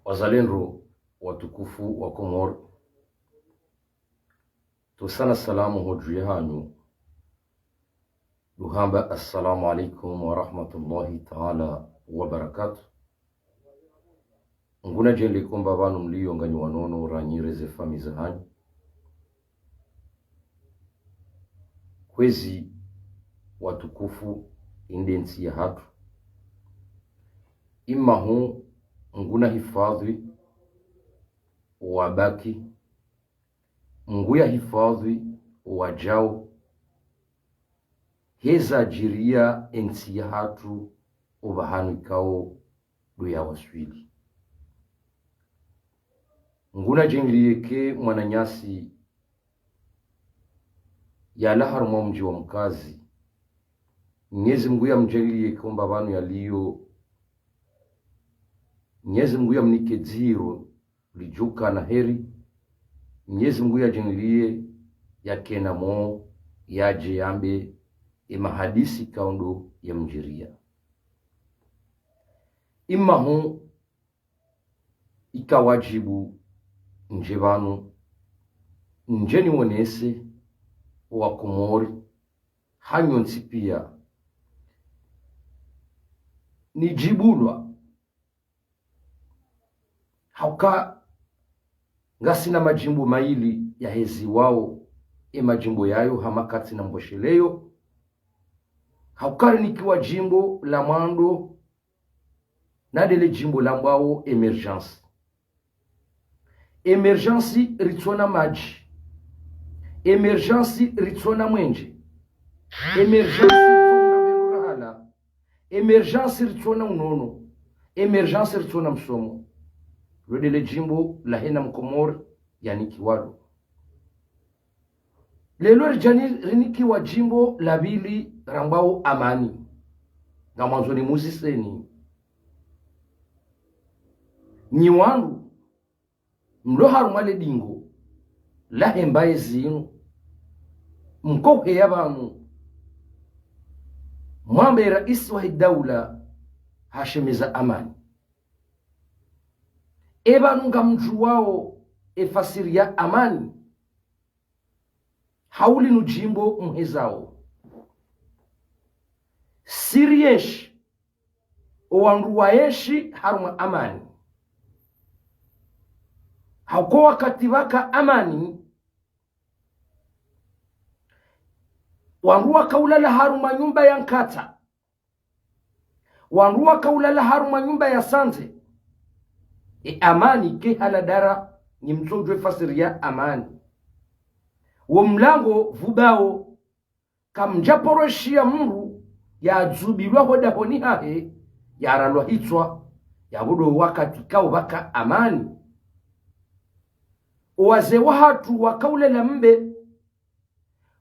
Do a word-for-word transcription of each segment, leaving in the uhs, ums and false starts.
Wazalendo watukufu wa Komori, tusana salamu hodju yahanyu, duhamba assalamu alaikum wa rahmatullahi ta'ala wa barakatuh. Nguna djeli komba pvanu mliyo nganyi wanono ranyire ze famiyi zahanyu. Kwezi watukufu, inde ntsi yahatru. Imahu nguna hifadhwi wabaki, nguya hifadhwi wajao, heza djiriya entsi yahatru opvahanu ikao ndo ya waswili. Nguna djengiliye ke mwananyasi yalawa harumwa mdji wa Mkazi. Mnyezi Mngu yamdjengiliye ke omba pvanu yaliyo. Mnyezi Mngu yamnike dziro lidjuka na heri. Mnyezi Mngu yadjengiliye yakena mo yadje yambe emahadisi ikao ndo yamdjiriya. Imahu ika wadjibu ndje pvanu, ndje niwonese owakomori, hanyu ntsi piya, nidjibulwa. Hauka ngasina madjimbo mayili yaheziwao, emadjimbo yayo hama katsina mbosheleyo. Hauka rinikiwa djimbo la mwando, na ndele djimbo lambwao émergence. Émergence ritsona madji. Émergence ritsona mwenje. Émergence ritsona mbenu rahala. Émergence ritsona unono. Émergence ritsona msomo. Lo ndele djimbo lahena mkomori yanikiwalo. Lelo ridjani rinikiwa djimbo la pvili rambwao amani. Ngamwandzo nimuziseni, nyi wandru mlo harumwa le dingo lahe mbaye zinu, mkoheya pvanu mwambe raisi wahe daula hashemeza amani. Epvanu ngamdjuwao efasiri ya amani? Hau linu djimbo muhezao? Si rienshi, owandru waenshi harumwa amani. Hauka wakati pvwaka amani, wandru wakaulala harumwa nyumba ya nkatsa. Wandru wakaulala harumwa nyumba ya sandze. E amani ke hala dara, nyi mtsodjuwa efasiri ya amani. Wo mlango pvubao, kamdjaparo eshiya mndru yadzubilwa ho dahoni hahe, yaralwa hitswa, yapvo ndo wakati ikao pvwaka amani. Owazee wahatru wakaulala mbe,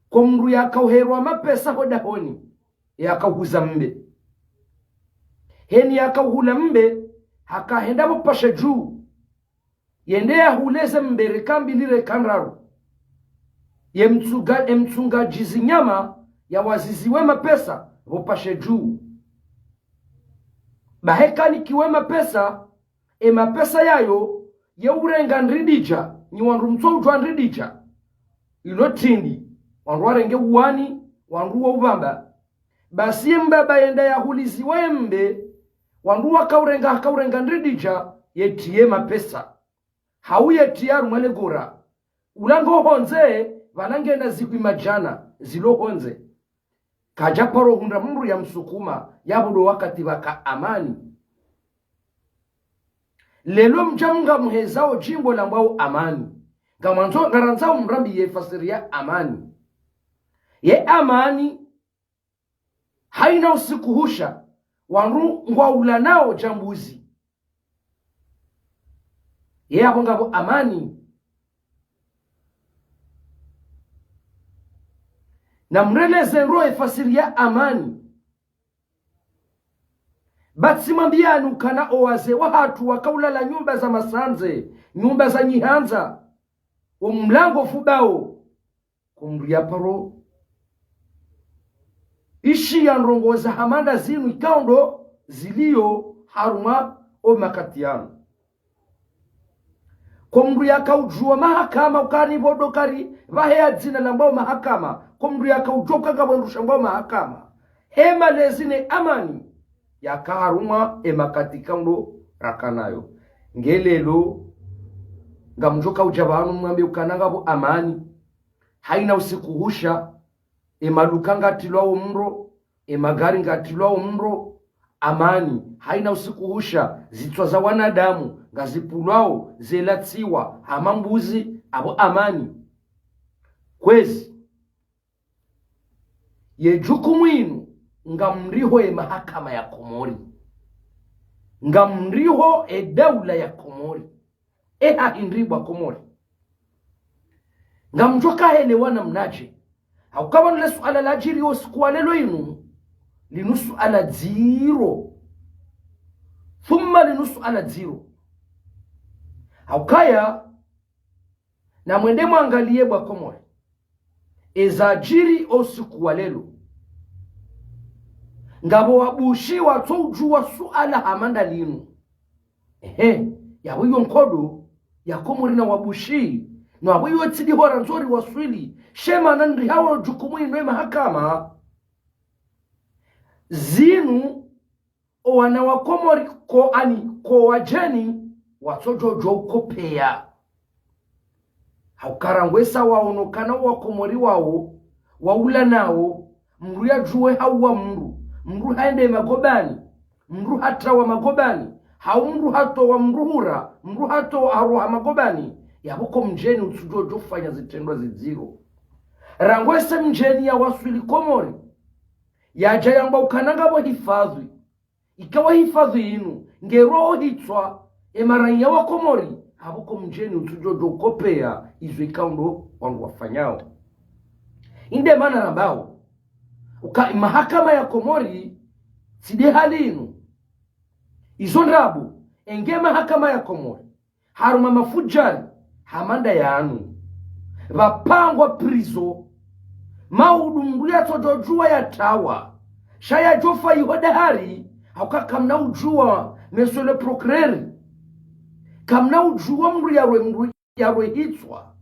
ko mndru yakauherwa mapesa ho dahoni, yakauhuza mbe. Heni yakauhula mbe, hakahenda pvo pasha dju, yende yahule ze mbe reka mbili reka ndraru. Ye mtsunga, emtsungadji zinyama yawaziziwe mapesa pvo pasha dju. Bahe kanikiwe mapesa, emapesa yayo, ye urenga ndrididja, nyi wandru mtsoudjuwa ndrididja. Ilo tindi, wandru warenge uwani, wandru wa upvamba. Basi ye mbaba yenda yahuliziwa ye mbe, wandru wakaurenga, hakaurenga ndrididja, yetiye mapesa. Hau yetiye harumwa le gora. Ula ngo hondze, pvanu ngena zihwi madjana, zilo hondze. Kadjaparo hundra mndru yamsukuma, yapvo ndo wakati pvwaka amani. Lelo mdja mnga muhezao djimbo lambwao amani. Ngamwandzo, ngarandzao mrambiye efasiri ya amani. Ye amani, haina usiku husha, wandru ngwaulanao djambuzi. Ye apvo ngapvo amani? Namreleze ndro efasiri ya amani. Ba tsimwambiyani ukana owazee wahatru wakaulala nyumba za masandze, nyumba za nyihandza, omlango pvubao, ko mndru yaparo ishiya ndrongoo za hama nda zinu ikao ndo ziliyo harumwa omakati yanu. Ko mndru yakaudjuwa mahakama ukani pvo ndo kari pvahe ya dzina lambwao mahakama. Ko mndru yakaudjuwa ukanga pvo ndrusha mbwao mahakama. He malezi ne amani. Yaka harumwa e makati kaundo rakanayo. Nge leo, ngamdjo kaudja pvanu mwambe ukana ngapvo amani. Haina usiku husha, e maduka ngatilwao moro, e magari ngatilwao moro, amani. Haina usiku husha, zitswa za wanadamu ngazipvulwao, zelatsiwa, hama mbuzi, apvo amani. Kwezi, ye jukumu inu, ngamriho e mahakama ya Komori. Ngamriho e daula ya Komori. E hahindri bwa Komori. Ngamdjo kahelewa namnadje. Hauka pvanu le suala ladjiri o usiku wa leo inu, linu suala dziro. Thumma linu suala dziro. Haukaya, namwende mwangaliye bwa Komori. Ezadjiri o usiku wa leo. Ngapvo wabushi watsoudjuwa suala hama ndalinu. Ehe, yapvo iyo nkodo ya Komori na wabushi. No apvo iyo tsi di hora ndzori waswili. She mana ndri hawo jukumu inu e mahakama. Zinu, o wana wa Komori ko ani ko wadjeni, watsodjodjo ukopeya. Hauka rangwesa waono ukana wa Komori wao, waulanao, mndru yadjuwe hauwa mndru, mndru haende magobani, mndru hatrawa magobani, hau mndru hatowa mndru hura, mndru hatowa haroha magobani, yapvo ko mdjeni utsudjodjo ufanya zitrendwa zidziro. Rangwesa mdjeni yawaswili Komori, yadja yamba ukana ngapvo hifadhwi. Ikawa hifadhwi inu, ngerwao hitswa, e maraiya wa Komori, apvo ko mdjeni utsudjodjo ukopeya, izo ikaundo wandru wafanyao. Inde mana rambao, uka mahakama ya Komori, tsi de hali inu. Izo ndrabo, enge mahakama ya Komori. Harumwa mafudjari, hama ndayanu. Pvapangwa prizo. Maudu mndru yatsodjodjuwa yatrawa. Sha yadjofa iho dahari, hauka kamna udjuwa, monsieur le procureur. Kamna udjuwa mndru yarwe mndru yarwe hitswa.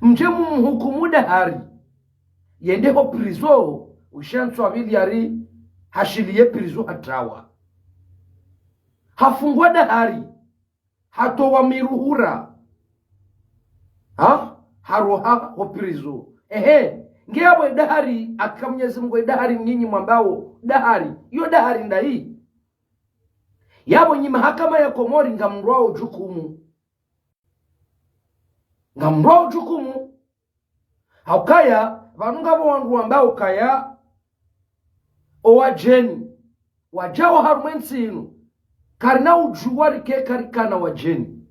Mdje mumhukumu dahari. Yende ho prizo, ushantswa pvili yari, hashiliye prizo hatrawa. Hafungwa dahari. Hatowa mndru hura. Ha? Haroha ho prizo. Ehe. Nge yapvo e dahari, aka Mnyezi Mungu e dahari nyinyi mwambao, dahari. Iyo dahari ndahi. Yapvo nyi mahakama ya Komori ngamrwao jukumu. Ngamrwao jukumu. Haukaya, pvanu ngapvo wandru wambao ukaya, o wadjeni, wadjao harumwa entsi inu, karina udjuwa rike karikana wadjeni.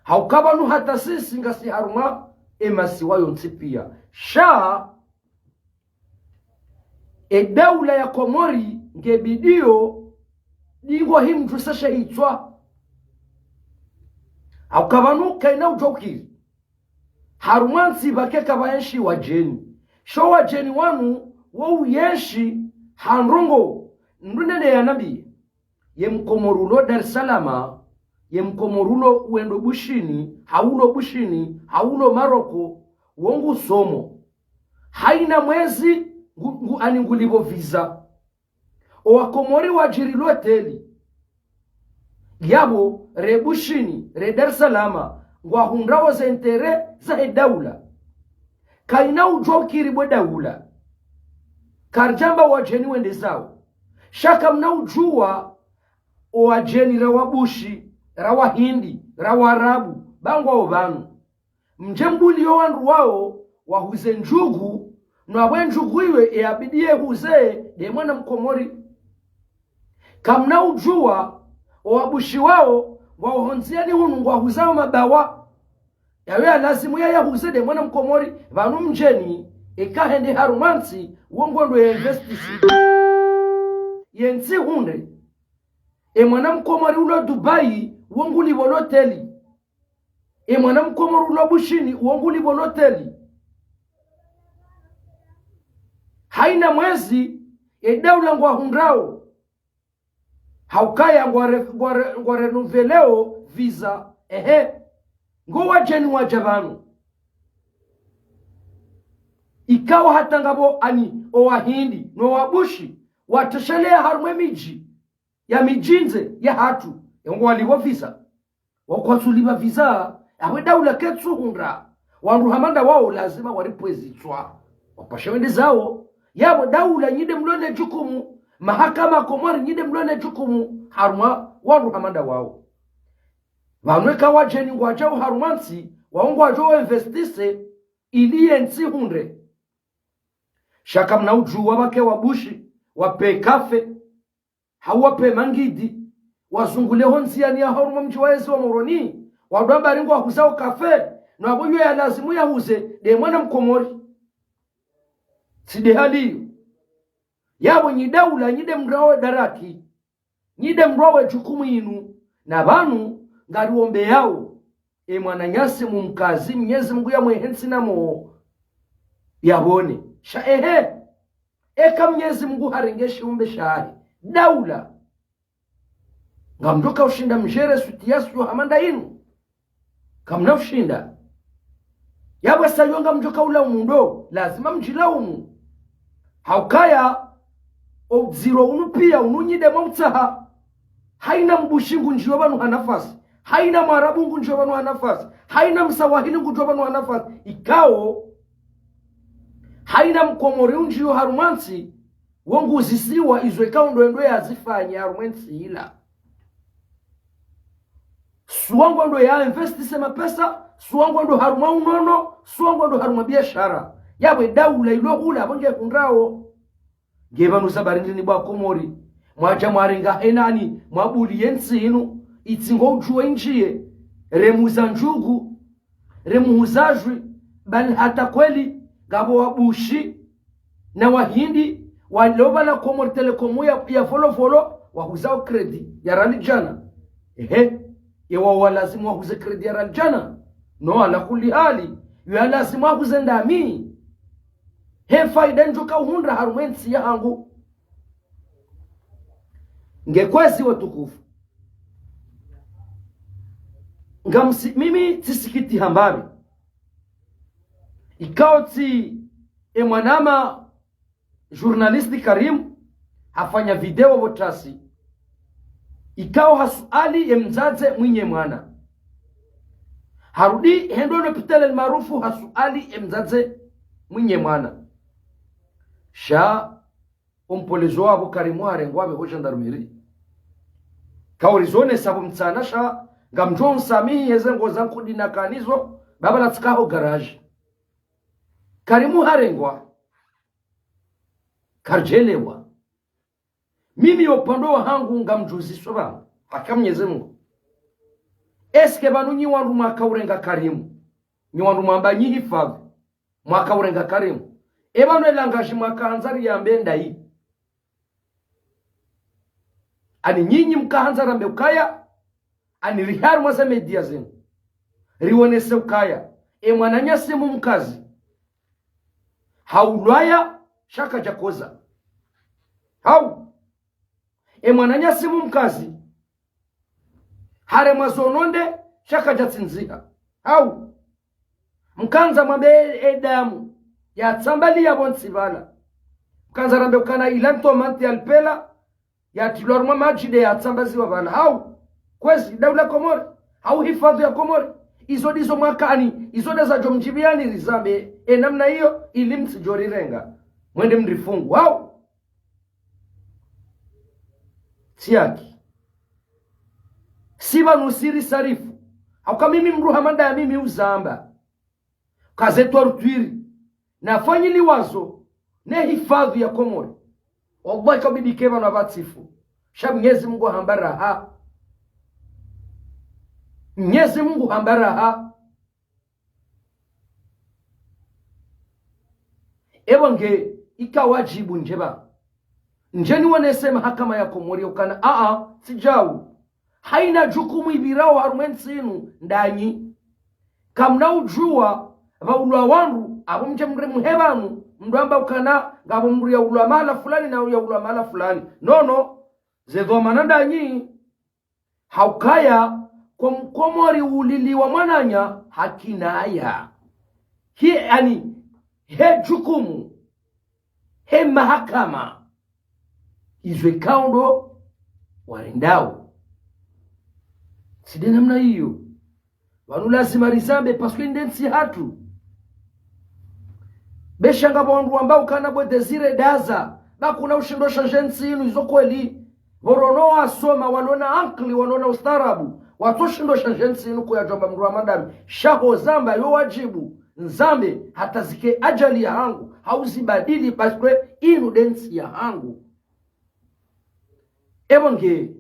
Hauka pvanu hata sisi ngasi harumwa emasiwa yontsi piya. Sha, e daula ya Komori ngebidiyo dingo himdjuse she hitswa. Hauka pvanu kayina udjo ukiri. Harumwa ntsi pvake kapvayenshi wadjeni. Sho wadjeni wanu wo uyenshi ha ndrongoo. Mndru nene yanambiye. Ye Mkomori ulo Dar es Salaam, ye Mkomori ulo wendo Bushini, hau ulo Bushini, hau ulo Maroko, wo ngusomo. Hayina mwezi ngu, ngu, ani ngulipvo visa. O Wakomori wadjiri loteli. Yapvo, re Bushini, re Dar es Salaam, ngwahundrao ze intérêt zahe daula. Kayina udjo ukiri bo daula. Karidjamba wadjeni wende zawo. Sha kamna udjuwa, o wadjeni ra Wabushi, ra Wahindi, ra Waarabu, ba ngwao pvanu. Mdje mbuliyo wandru wawo, wahuze ndjugu, no apvo e ndjugu iwe, e yabidi yehuze, de mwana Mkomori. Kamna udjuwa, o Wabushi wawo, ngwao hondziyani hunu ngwahuzao mabawa. Yawe yalazimu ya yahuze de mwana Mkomori, pvanu mdjeni, eka hende harumwa ntsi, wo ngondo ye investisi. Ye ntsi hundre. E mwana Mkomori ulo Dubai, wo ngulipvo loteli. E mwana Mkomori ulo Bushini, wo ngulipvo loteli. Hayina mwezi, e daula ngwahundrao. Haukaya ngware, ngware, ngwarenouveleo visa. Ehe. Ngo wadjeni wadja pvanu. Ikao hata ngapvo ani owahindi no wabushi watoshelea harumwa emidji ya midjini yahatru, yongo walipvo visa. Wakwatsulipva visa, apvo edaula ketsuhundra. Wandru hama nda wao lazima walipvwe zitswa, wapvashe wende zawo. Yapvo daula nyi nde mlio ne jukumu, mahakama Komori nyi nde mlio ne jukumu harumwa wandru hama nda wao. Pvanu eka wadjeni ngwadjao harumwa ntsi, wao ngwadjo investise ili yentsi ihundre. Sha kamna udjuwa pvwake wabushi, wapve kafe, hau wapve mangidi, wazungule ho ndziani ya harumwa mdji wa yezi wa Moroni, wadwa mbari ngwahuzao kafe, no apvo iyo yalazimu yahuze nde mwana Mkomori. Tsi nde hali iyo. Yapvo nyi daula, nyi nde mrawe daraki, nyi nde mrawe jukumu inu, na pvanu ngariombeao emwananyasi mumkazi, Mnyezi Mungu yamwehe ntsi na mo yapvone. Sha ehe, eka Mnyezi Mungu harenge shiumbe shahe, daula, ngamdjoka ushinda mgere situation hama nda inu? Kamna ushinda. Yapvo sa iyo ngamdjoka ulaumu ndo, lazima mdjilaumu. Haukaya, o udziro unu pia unu nyi nde mwautsaha. Haina mbushi ngundjio pvanu ha nafasi. Haina mwarabu ngundjio pvanu ha nafasi. Haina mswahili ngundjio pvanu ha nafasi. Ikao, haina Mkomori undjio harumwa ntsi, wo nguzisiwa izo ikao ndo endo yazifanye harumwa entsi ila. Suwa ngwendo ya investise mapesa, suwa ngwendo harumwa unono, suwa ngwendo harumwa biashara. Yapvo edaula ilo hula, apvo nge hundrao. Nge pvanu za barindini bwa Komori, mwadja mwarenga henani, mwabuli yentsi inu, itsi ngo udjuwa indjiye, remuza ndjugu, remuhuza jwi, bali hata kweli, ngapvo wabushi, na wahindi, walio pvala Comores Telecom ya, ya Volovolo, wahuzao crédit ya riali djana. Ehe, ye wao walazimu wahuze crédit ya riali djana. No, ala kulli hali, yo yalazimu wahuze ndami. He faida ndjoka uhundra harumwa entsi yahangu. Nge kwezi watukufu. Ngamsi, mimi tsisikitiha mbapvi. Ikao tsi emwanama journaliste Karim hafanya video pvo ntsi. Ikao hasuali emdzadze mwinyi mwana. Harudi hende lopitali El Maarouf hasuali emdzadze mwinyi mwana. Sha ompolezo wapvo Karimu harengwa pve ho gendarmerie. Kauri zone sabu mtsana sha, ngamdjo nsamihi heze ngoza nkudi na kanizo, baba la tsika ho garage. Karimu harengwa, karidjelewa. Mimi yo upande wahangu ngamdjuziswa pvanu, haka Mnyezi Mungu. Est-ce que pvanu nyi wandru mwaka urenga Karimu, nyi wandru mwamba nyi hifadhwi, mwaka urenga Karimu? E pvanu elangaji mwaka handza riyambe ndayi? Ani nyinyi mka handza rambe ukaya, ani riharimwa ze média zenu, riwonese ukaya, e mwananyasi mumkazi, haulwaya, sha kadjakoza. Hau, e mwananyasi mumkazi, haremwa zo nonde, sha kadjatsindziha. Hau, mkandza mwambe e damu yatsambaliya pvontsi pvala. Mkandza rambe ukana ila ntomati alipvela, yatrilwa harumwa madji nde yatsambaziwa pvala. Hau, kwezi, daula Komori, hau hifadhwi ya Komori. Izo ndizo mwakani, izo nde zadjo mdjibiani rizambe, e namna iyo, ili mtsidjo rirenga. Mwende mrifungu. Hau. Tsi haki. Si pvanu siri sarifu. Hauka mimi mdru hama nda mimi uzamba. Kaze twarutwiri. Nafanyiliwazo ne hifadhwi ya Komori. Wallahi kabidi ke pvanu apvatsifu. Sha Mnyezi Mungu hamba raha. Mnyezi Mungu hamba raha. Ewa nge ika wadjibu ndje pva. Ndje niwonese mahakama ya Komori ukana, aa, tsi djau. Haina jukumu ipvirao harumwa entsi inu ndanyi. Kamna udjuwa pvaulwa wandru, apvo mdje mremuhe pvanu, mdru amba ukana, ngapvo mdru yaulwa mahala fulani na yaulwa mahala fulani. Nono, ze dhwamana ndanyi. Haukaya, Ko mkomori uliliwa mwananya ha kinaya. Hi, yaani, he jukumu, he mahakama, izo ikao ndo warendao. Tsi nde namna iyo. Pvanu lazima rizambe, parce que nde ntsi yahatru. Be sha ngapvo wandru wambao ukana bo Désiré ndaza, ba kuna ushindo shandje ntsi inu, izo kweli. Pvo rono wasoma, walona ankili, walona ustaarabu, watso shindo shandje ntsi inu kuyadjomba mndru wa madami. Sha ho zamba yo wadjibu, nizambe, hata zike ajali yahangu, hau zibadili, parce que inu nde ntsi yahangu. Ewa nge,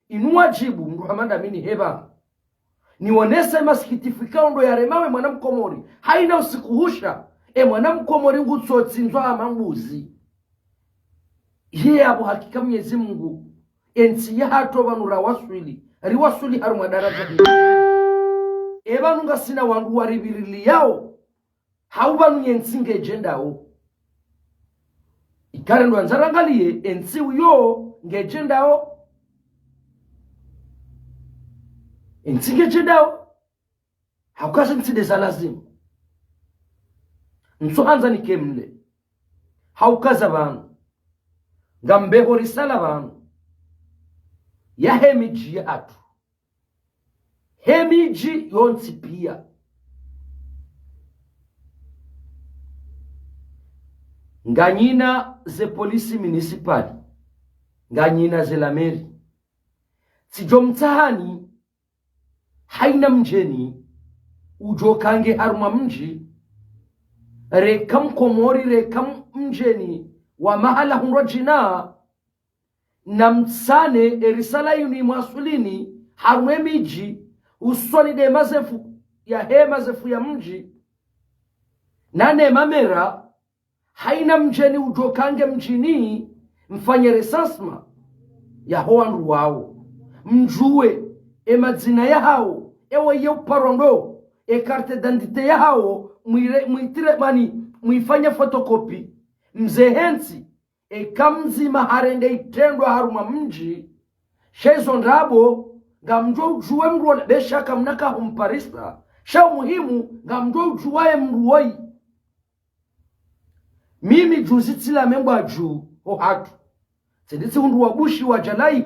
inu wadjibu, mndru hama ndami niheba. Nionese masikitifu ikao ndo yarema we mwana mkomori. Haina usiku husha, e mwana mkomori ngutso tsindzwa hama mbuzi. Ye apvo hakika Mwenyezi Mungu, e ntsi yahatru pvanu rawaswili, riwaswili harumwa daraja hili. E pvanu ngasina wandru waripviriliyao, hau pvanu ye ntsi ngedjendao. Ikao ndo wandza rangaliye, e ntsi uyo ngedjendao. E ntsi ngedjendao. Hauka ze ntsi nde za lazima. Ntsu handza nike mle. Hauka za pvanu. Ngambeho risala pvanu. Yahe midji yahatru. He midji yontsi pia. Nganyina ze police municipale. Nganyina ze la mairie. Tsidjo mtsahani, haina mdjeni, udjo kange harumwa mdji, reka mkomori, reka mdjeni, wa mahala hundrwa djina, na mtsane erisala yinu imwasulini, harumwa e midji, usoni nde mazefu yahe mazefu ya mdji, na ne mamera, haina mdjeni udjo kange mdjini, mfanye recensement yaho wandru wao. Mdjuwe, e madzina yahao, ewe ye uparwa ndo, e carte d'identité yahao, mwire, mwitire mani, mwifanye photocopie. Mze he ntsi, eka mdzima harende itrendwa harumwa mdji, sha izo ndrabo, ngamdjo udjuwe mndru wola, be sha kamna ka humparisa, sha umuhimu, ngamdjo udjuwa ye mndru woyi. Mimi juzi tsila Membwadju, ho hatru. Tsende tsihundru wabushi wadja layi.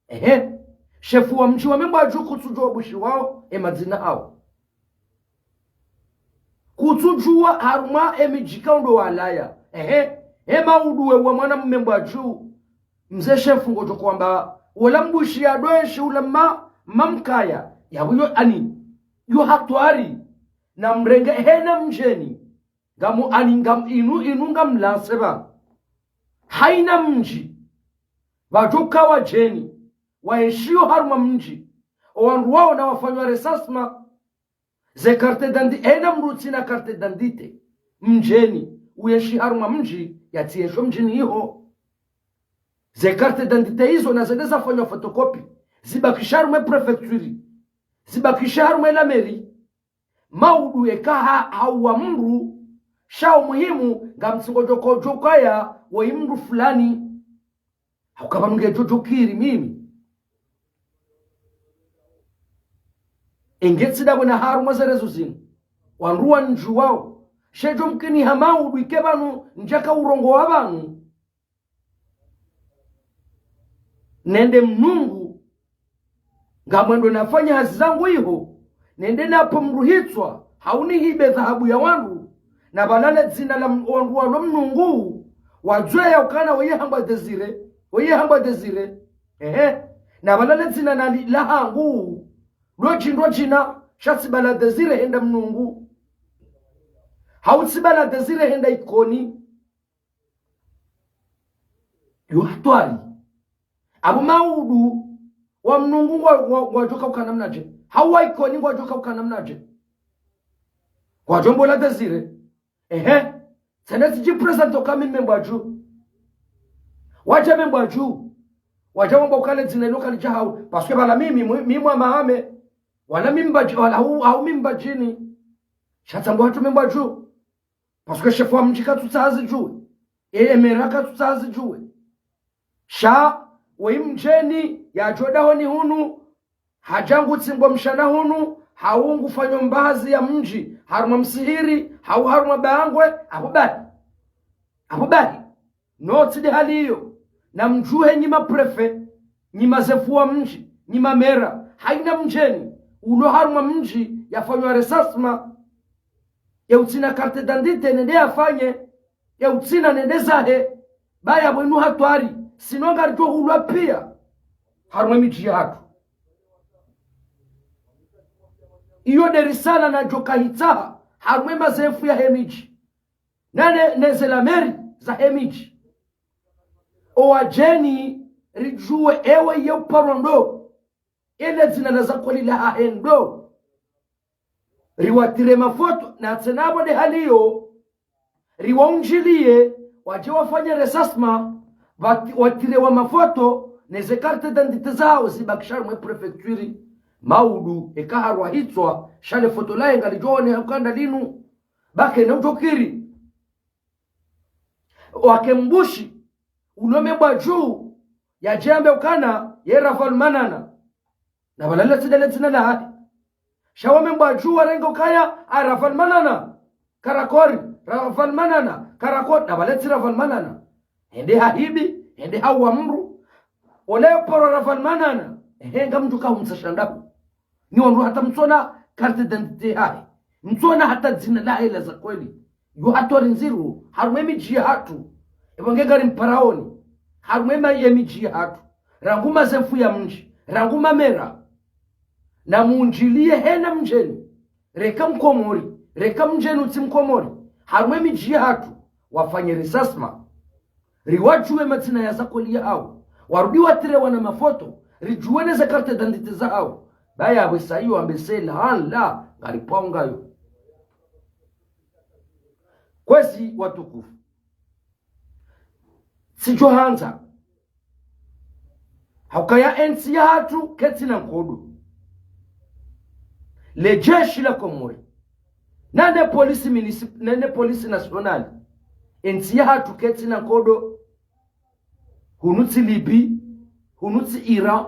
Ehe. Shefu wa mdji wa Membwadju kutsudjuwa wabushi wao, e madzina hao. Kutsudjuwa harumwa e midji ikao ndo walaya. Ehe. E maudu we wa mwana Membwadju. Mze shefu ngodjo hwamba, wola mbushi ya doeshi ula ma, mamkaya. Ya wuyo ani. Yo hatwari. Na mrenge hena mdjeni. Ngamu ani ngam inu, inu ngamlase pva. Haina mdji. Pvadjo ka wadjeni. Waeshiyo harumwa mdji. O wandru wao na wafanywa recensement. Ze carte d'identi-, haina mndru utsina carte d'identité. Mdjeni. Uyeshi harumwa mdji. Yatsiesho mdjini iho. Ze carte d'identité izo na zende zafanywa photocopie. Zibakisha harumwa e préfecture. Zibakisha harumwa e la mairie. Maudu eka ha, hauwa mndru, sha umuhimu, ngamtsingodjo kodjo kaya, woyi mndru fulani. Hauka pvanu ngedjo djo kiri mimi. Enge tsi ndapvo na harumwa ze réseaux zinu. Wandru wandjuwao. She djo mkini ha maudu ike pvanu, ndjaka urongowa pvanu. Nende Mnungu, ngamwendo nafanya hazi zangu iho, nende napvo mndru hitswa, hau nihibe dhahabu ya wandru, na pvalale dzina la m-, wandru walo Mnungu, wadjuwe ya ukana woyi hambwa Désiré, woyi hambwa Désiré. Ehe, na pvalale dzina nali lahangu, lodjindwa djina, sha tsi pvala Désiré henda Mnungu. Hau tsi pvala Désiré henda Ikoni. Yo hatwari. Apvo maudu wa Mnungu ngwa, ngwa, ngwadjoka ukana mnadje. Hau wa Ikoni ngwadjoka ukana mnadje. Ngwadjombola Désiré. Ehe. Tsende tsidji présenter oka mi Membwadju. Wadja Membwadju. Wadja wamba ukale dzina ilo kalidja hau. Parce que pvala mimi, mi, mi mwa Mahame. Wala mi Mbadji, wala hau, hau mi Mbadjini. Sha tsambo hatru Membwadju. Parce que shefu wa mdji katsutsaha zidjuwe. E, e maire katsutsaha zidjuwe. Sha, woyi mdjeni, yadjo dahoni hunu, Hadja ngu tsi ngwa mshana hunu, hau ngu fanyo mbahazi ya mdji, harumwa msihiri, hau harumwa bangwe, apvo bahi. Apvo bahi. No tsi nde hali iyo. Na mdjuhe nyi ma préfet, nyi ma zefu wa mdji, nyi ma maire, haina mdjeni ulo harumwa mdji ya fanyo recensement, ye utsina carte d'identité nende ya fanye, ye utsina nende zahe. Baya bwenu hatwari, sino ngaridjo hulwa pia harumwa emidji ya hatru. Iyo nde risala nadjo kahitsaha harumwa ema zefu ya he midji, nane neze la mairie za he midji. Owadjeni ridjuwe ewe ye uparwa ndo, ele dzina la zakweli la hahe ndo. Riwatire mafoto, na tsena apvo nde hali iyo, riwaundjiliye, wadje wafanye recensement, wati-, watire wa mafoto, neze carte d'identité zawo zibakishe harumwa e préfecture. Maudu, eka harwa hitswa, sha le foto lahe ngalidjo oneha ukanda linu. Bake na utokiri. Wake mbushi, ulo membwa dju, yadje yambe ukana, ye Raval Manana. Na pvala le tsi nde le dzina lahahe. Sha wo membwa dju warenge ukaya, a Raval Manana. Karakori, Raval Manana. Karakori, na pvala tsi Raval Manana. Hende hahibi, hende hauwa mdru. Ole poro Raval Manana. Ehe, ngamdjo kahumtsa shandahu. Nyi wandru hata mtsona carte d'identité yahahe. Mtsona hata dzina lahe la zakweli. Yo hatwari ndziro, harumwa emidji ya hatru. Epvo nge ngari mparaoni. Harumwa ema emidji ya hatru. Rangu ma zefu ya mdji. Rangu ma maire. Na mundjiliye hena mdjeni. Reka Mkomori. Reka mdjeni utsi Mkomori. Harumwa emidji ya hatru. Wafanye recensement. Riwadjuwe madzina ya zakweli yahawo. Warudi watire wana mafoto. Ridjuwe neze carte d'identité zahawo. Baya bwe sa iyo ambe se la, an la, ngaripvao ngayo. Kwezi watukufu. Tsidjo handza. Haukaya entsi ya hatru ketsina nkodo. Le jeshi la Komori. Nane police munisi-, nane police nationale. Entsi ya hatru ketsina nkodo. Hunu tsi Libye, hunu tsi Iran.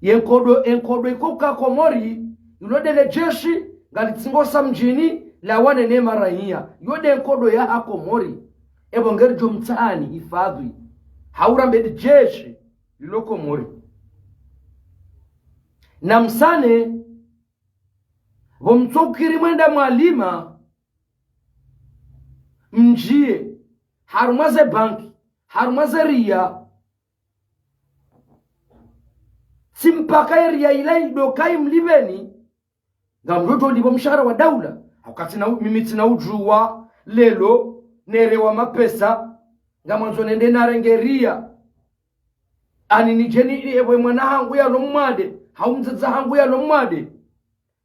Ye nkodo, enkodo iko ka Komori, ilo nde le jeshi, ngalitsingo sa mdjini, lawane ne maraiya. Yo nde nkodo ya ha Komori. Epvo ngeridjo mtsahani hifadhwi. Haurambe nde jeshi, lilo Komori. Na msane, pvo mtsokiri mwenda mwalima, mdjiye, harumwa ze banki, harumwa ze riya. Tsi mpaka ye riya ila idoka imlipveni, ngamdjo lipvo mshahara wa daula. Hauka tsina u-, mimi tsina udjuwa, lelo, nerewa mapesa, ngamwandzo nende narenge riya. Ani nidjeni epvo mwana hangu yalo mwade, hau mdzadze hangu yalo mwade.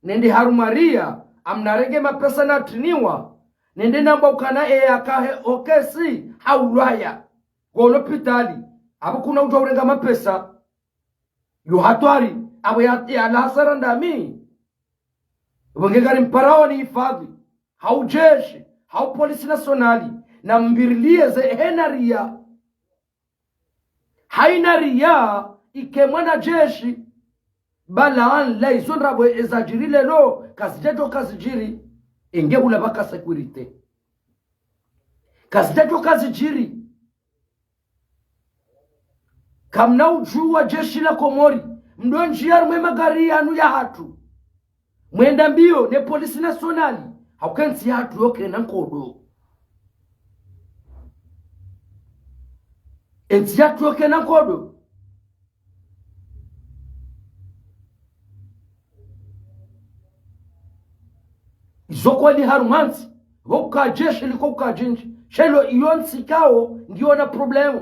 Nende harumwa riya, amnarenge mapesa natriniwa. Nende nambwa ukana eya kahe okesi, haulwaya. Ko lopitali, apvo kuna udjuwa urenga mapesa. Yo hatwari, apvo ya, ya la hasara ndami. Pvo nge ngari mparaoni hifadhwi. Hau jeshi, hau police nationale, na mbiriliye ze hena riya. Haina riya, ike mwana jeshi, bala an la izo ndrabo ezadjiri lelo, kazidjadjo kazidjiri, enge hula pvaka sécurité. Kazidjadjo kazidjiri. Kamna udjuwa jeshi la Komori, mdo ndjiya harumwa emagari yanu ya hatru. Mwenda mbiyo ne police nationale, hauka entsi ya hatru yo kena nkodo. Entsi ya hatru yo kena nkodo. Izo kweli harumwa ntsi, pvo kuka jeshi liko kuka djindji. Sha ilo iyo ntsi ikao ngiyo na problème.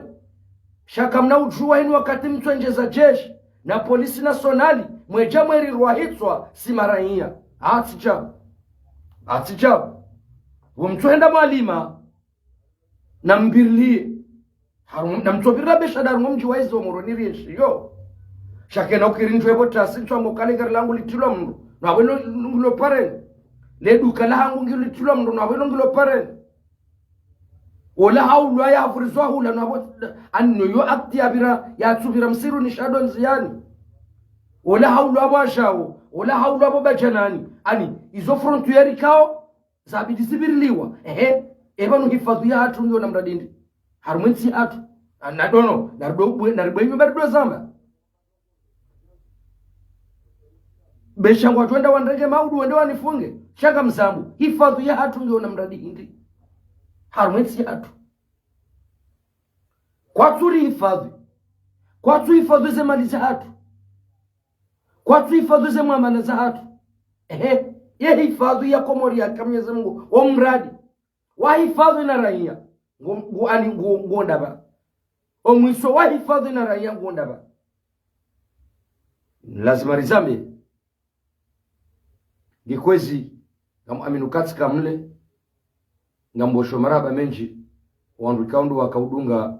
Sha kamna udjuwa hinu wakati mtswendjeza jeshi na police nationale, mwedja mwerirwa hitswa si maraiya. Atsi djabu. Atsi djabu. Pvo mtsohenda mwalima, na mbiriliye. Harumwa, na mtsopvirira besha nda harumwa mdji wa izo Moroni rienshi yo. Sha kena ukiri ndjwe pvo tasi ntswango kale gari langu litilwa mdru. Na welo ngilo pareni. Le duka la hangu ngilo litilwa mdru. Na welo ngilo pareni. Ola haulwaya havurizwa hula na pvo, ano yo akti yapvira, yatsupvira msiru ni shado ndziyani. Ola haulwa pvo Ajao, ola haulwa pvo Badjanani. Ani, izo frontières ikao, zabidi zipviriliwa. Ehe, epvanu hifadhwi yahatru ngiyo na mradi hindri? Harumwa entsi yahatru. Na, na dono, na rido bwe-, na ribwenyu bari do zamba. Be sha ngwadjo wenda wandrenge maudu wende wanifunge. Sha ngamzambu, hifadhwi yahatru ngiyo na mradi hindri? Harumwa entsi yahatru. Kwatsu rihifadhwi. Kwatsu hifadhwi ze mali zahatru. Kwatsu hifadhwi ze mwamana zahatru. Ehe, ye hifadhwi ya Komori ya ka Mnyezi Mungu, o mradi. Wahifadhwi na raiya. Ngo, ngo, ani, ngo, ngo ndapvi. O mwiso wahifadhwi na raiya ngo ndapvi. Lazima rizambe. Ngikwezi, ngamwamini ukatsi kamwe, ngamwambosho marahaba mendji, wandru ikao ndo wakaudunga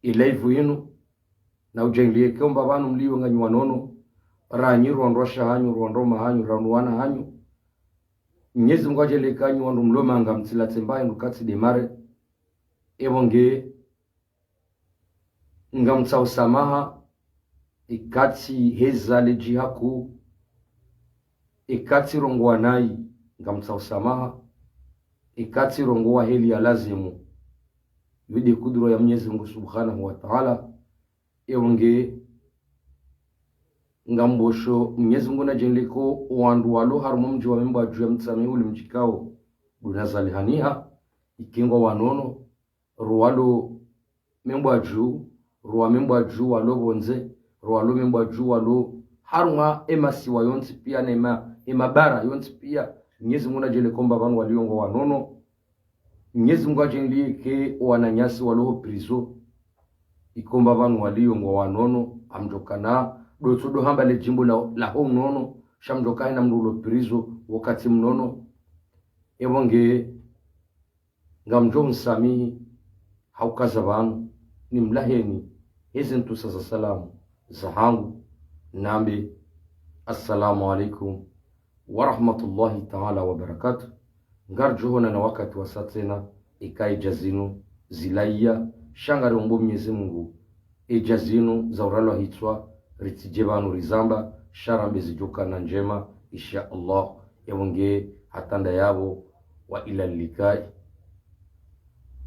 e live yinu, na udjangiliye ke omba pvanu mliyo nganyi wanono, ranyi rwandrwasha hanyu, rwandroma hanyu, ranu wana hanyu. Mnyezi Mungu adjaalie ke nyi wandru mlo manga mtsilatse mbaye ndo ukatsi démarrer. Epvo nge ngamtsaho samaha, ikatsi heza ledji haku, ikatsi rongowa nayi, ngamtsaho samaha, ikatsi rongowa heli ya lazimu. Yo nde kudura ya Mnyezi Mungu Subhanahu wa Ta'ala. Epvo nge ngamwambosho Mnyezi Mungu nadjaalie ke wandru walo harumwa mdji wa Membwadju ya Mtsamihuli mdji ikao ndo nazalihaniha, ike ngwa wanono, rwa walo Membwadju, rwa Membwadju walo pvondze, rwa walo Membwadju walo harumwa emasiwa yontsi pia, nema, emabara yontsi pia, Mnyezi Mungu nadjaalie ke omba pvanu waliyo ngwa wanono. Mnyezi Mungu adjaalie ke wananyasi walo ho prison, ike omba pvanu waliyo ngwa wanono, ngamdjo kana dotso do hamba le djimbo la, la ho unono, sha ngamdjo kana mndru ulo prison wakati mnono. Epvo nge ngamdjo unisamihi, haukaza pvanu, nimlaheni, hezi ntsusa za salamu, zahangu, nambe, assalamu alaikum wa rahmatullahi ta'ala wa barakatuh. Ngaridjo honana wakati wasa tsena, eka edja zinu zilaiya, sha ngariombo Mnyezi Mungu, edja zinu za uralwa hitswa, ritsidje pvanu rizamba, sha rambe zidjo kana ndjema, insha Allah. Epvo nge hata ndayapvo, wa ila likai.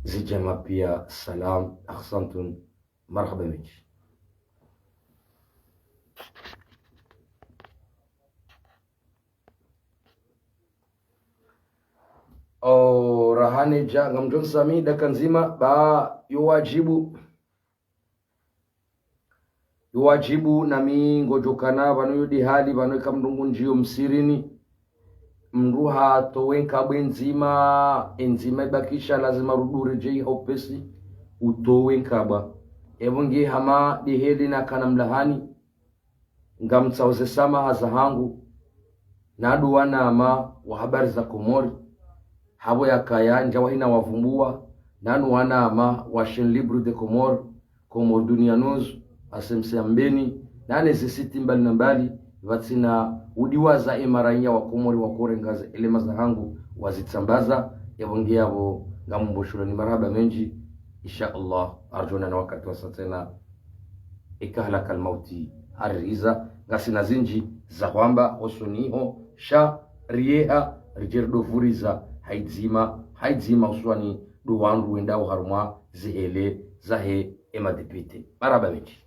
Zidjema pia, salam, ahsantum, marahaba mendji. O, rahana edja, ngamdjo unisamihi dakika ndzima, ba, yo wadjibu. Yo wadjibu nami ngodjo kana pvanu yo nde hali pvanu eka mndru ngu ndjiyo msihirini. Mndru hatowe nkabwe ndzima, enzima ibakisha lazima rudi uredjeyi ha upesi, utowe nkabwa. Epvo nge hama nde heli nakana mlahani, ngamtsaho ze samaha zahangu, na ndo wanama wa Habari za Komori, hapvo yakaya ndja wahina wavumbuwa, nanu wanama wa Chaîne Libre des Comores, Comores Dunia News, S M C Ambeni, nane ze site mbali na mbali, pvatsina udiwaza emaraiya wa Komori wakorenga ze elema zahangu wazitsambaza, epvo nge yapvo ngamwambosholoni marahaba mendji, insha Allah, ridjo onana wakati wasa tsena. Eka halakal mauti haririza, ngasina zindji za hwamba hosoni ho, sha riyeha, ridje ridovuriza, ha idzima, ha idzima uswani ndo wandru wendao harumwa zihele zahe emadepite. Marahaba mendji.